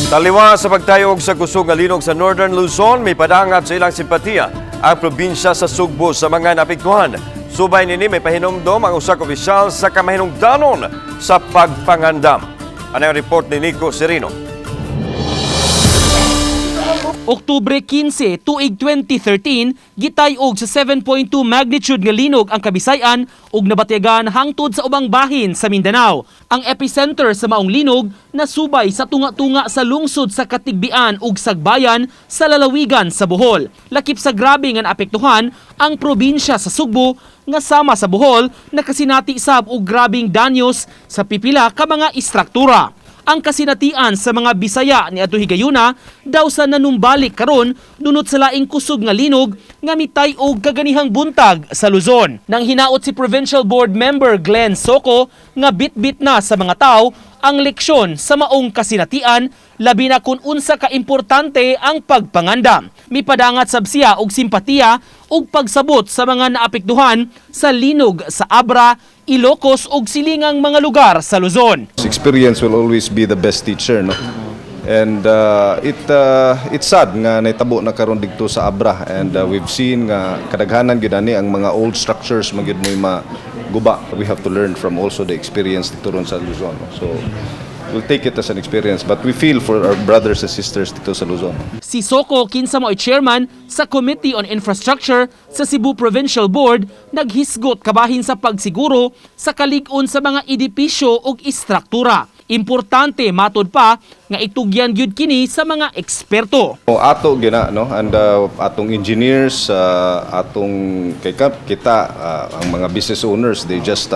Taliwa sa pagtayog sa kusog nga linog sa Northern Luzon, may padangat sa ilang simpatiya ang probinsya sa Sugbo sa mga naapektuhan. Subay nini, may pahinumdom ang usa ka opisyal sa kamahinungdanon sa pagpangandam. Ano ang report ni Nico Serino? Oktubre 15, tuig 2013, gitay-og sa 7.2 magnitude nga linog ang Kabisayan ug nabatyagan hangtod sa ubang bahin sa Mindanao. Ang epicenter sa maong linog nasubay sa tunga-tunga sa lungsod sa Catigbian ug Sagbayan sa lalawigan sa Bohol. Lakip sa grabe nga naapektuhan ang probinsya sa Sugbo nga sama sa Bohol, nakasinati sab og grabing danyos sa pipila ka mga istruktura. Ang kasinatian sa mga Bisaya ni adto higayuna daw sa nanumbalik karon dunot sa laing kusog nga linog nga mitay-og kaganihang buntag sa Luzon. Nang hinaot si Provincial Board Member Glenn Soco nga bitbit na sa mga tao ang leksyon sa maong kasinatian, labi na kung unsa ka importante ang pagpangandam. Mipadangat sab siya og simpatiya ug pagsabot sa mga naapektuhan sa linog sa Abra, Ilocos ug silingang mga lugar sa Luzon. Experience will always be the best teacher, no? And it's sad nga nahitabo na karon didto sa Abra and we've seen nga kadaghanan gyud ani ang mga old structures man gyud mo'y maguba. We have to learn from also the experience didto ron sa Luzon, no? So we'll take it as an experience, but we feel for our brothers and sisters didto sa Luzon. Si Soco, kinsa mao'y chairman sa Committee on Infrastructure sa Cebu Provincial Board, naghisgot kabahin sa pagsiguro sa kalig-on sa mga edipisyo ug istruktura. Importante, matod pa, nga itugyan gyud kini sa mga eksperto. O ato gina, no, and atong engineers, atong kay kita, ang mga business owners, they just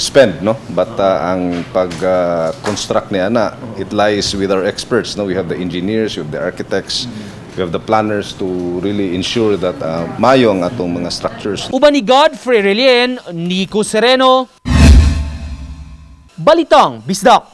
spend, no, but ang pag construct niya na, it lies with our experts, no? We have the engineers, we have the architects, we have the planners to really ensure that mayo ang atong mga structures. Uban ni Godfrey Relien, Nico Sereno, Balitang Bisdak.